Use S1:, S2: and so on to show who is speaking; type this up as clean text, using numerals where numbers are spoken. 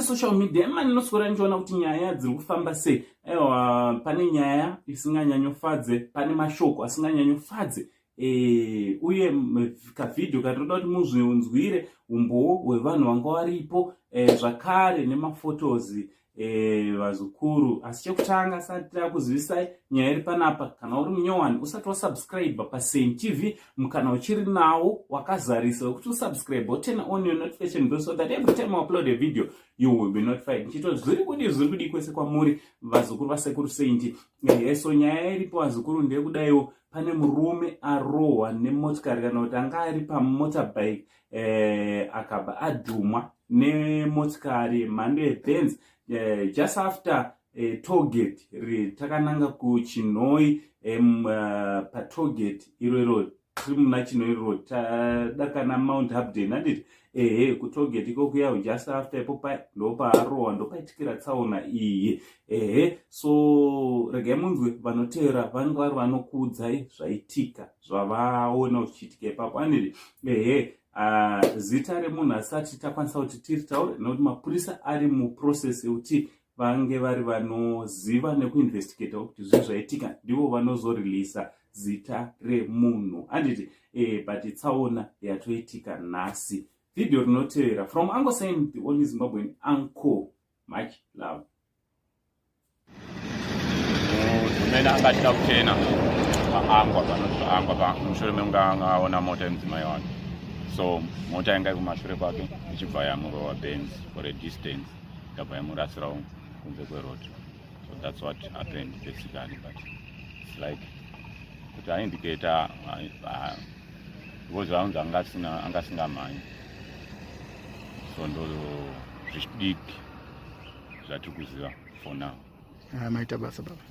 S1: Social media imani inoswera ndichiona kuti nyaya dziri kufamba sei. Aiwa, pane nyaya isinganyanyofadze, pane mashoko asinganyanyofadze uye kavhidhiyo katinoda kuti muzvinzwire umbowo hwevanhu vanga varipo zvakare nemaphotos vazukuru. Asi chekutanga, sati takuzivisai nyaya iri panapa, kana uri munyowani usati wasubscribe paSaint TV, mukana uchiri nawo wakazarisa wekuti usubscribe, woturn on your notification bell so that every time I upload a video you will be notified. Ndichito zviri kudi, zviri kudi kwese kwamuri, vazukuru vasekuru Saint. So nyaya iripo, vazukuru, ndeyekudaiwo: pane murume arohwa nemotikari, kana kuti anga ari pamotorbike, akabva adhumwa nemotikari yemhando yeBenz just after tollgate takananga kuChinhoyi. Patollgate iro iro tiri muna Chinhoyi Road, tadakana Mount Hampden, handiti? Ehe, kutollgate ikokuya, just after ipo ndopaarohwa, ndopaitikira tsaona iyi. Ehe, so regai munzwe vanoteera vanenge vari vanokuudzai zvaitika, zvavaona zvichiitika ipapo, handiti? Ehe, zita remunhu asati takwanisa kuti tiri taure nekuti mapurisa ari muprocess yekuti vange vari vanoziva nekuinvestigata kuti zvii zvaitika, ndivo vanozoreleasa zita remunhu, handiti? But tsaona yatoitika nhasi. Vhidhiyo rinotevera from Uncle Saint, the only Zimbabwean uncle. Much love.
S2: Murume anga achida kuturna paangwa, panoti paangwa, mushure mekunge anga aona mota yemudzimai wake. So mota yanga iri kumashure kwake ichibva yamurova, Benz, for a distance, ikabva yamurasirawo kunze kweroad. So that's what happened basically, but it's like kuti aindicata because vaunzi anga asingamhanyi. So ndo zvidiki zvatiri kuziva for now.
S3: Ah, maita basa, baba.